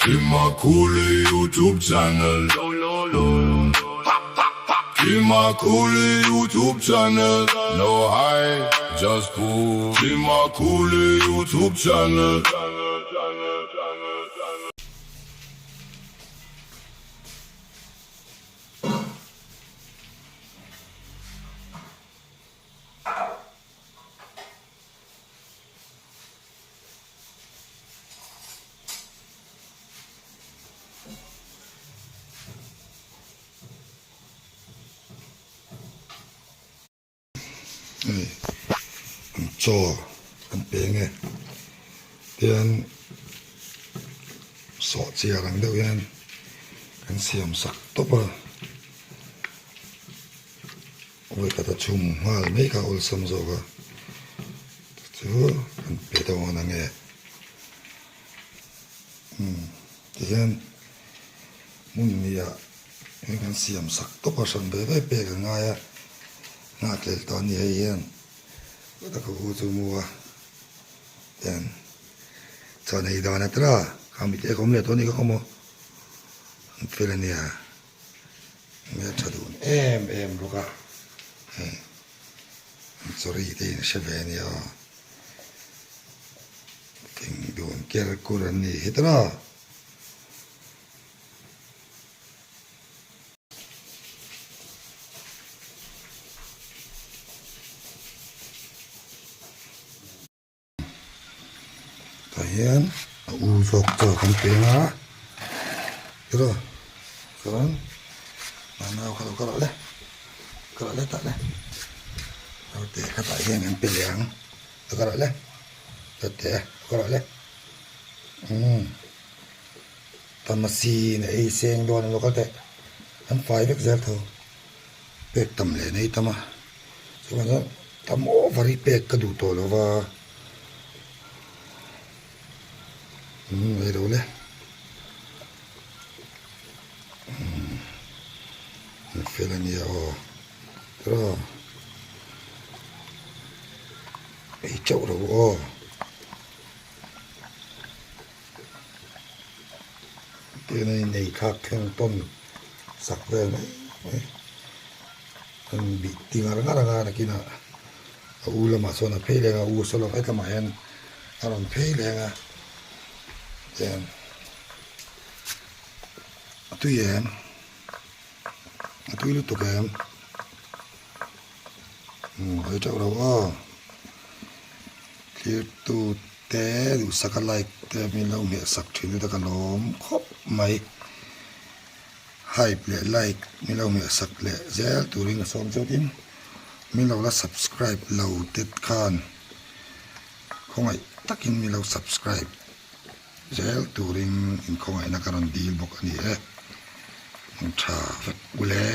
Kimakuli YouTube channel Kimakuli YouTube channel No high, just cool Kimakuli YouTube channel Hei an chaw an pe nge tian sawhchiar ang deuh hian kan siam sak tawp a vawikhat a chhum nghal mai kha awlsam zawk a chu kan pe deuh ang ange umm tihian hmun hnih ah heng kan siam sak tawp a hran ve ve pek a ngai a nghak hlel tawh a ni hei hian ka u chu mu a tian chaw nei dan a tira khami te ka awm leh tawh a ni kha khaw maw an fel a nia. Hmel tha dun em em bawk a hei an chawri te in hre ve ania thing dun ker kur an ni hi tawh a. Tah hian a u zawk chaw kan peng a tiraw chuan a nau kha lo kal le kal le tah le naute kha tah hian an pe leh ang lo kal le naute lo kal le umm tamasi in a ei seng dawn a lo kal teh an fai vek zel tho pek tam leh nei tam a chuan tam over hi pek ka duh tawh lo va umm ei lo le umm an fel a nia aw tiraw ei teuh ro aw. Tuna in ei thlak thleng tawn sak vel mai mai an bih ti ngar ngar ang a nakinah a u lamah sawn a phei leng a u saw lam hetlamah hian a rawn phei leng a tiang a tui em a tui lutuk em umm hawi teuh lo aw thlir tut. Te duhsaka like te min lo hmeh sak thin te ka lawm khawp mai hype leh like min lo hmeh sak leh zel turin ka sawm chutin min lo la subscribe lo te khan khawngaih takin min lo subscribe zel turin in khawngaihna ka rawn dil bawk a ni e tha vek ule.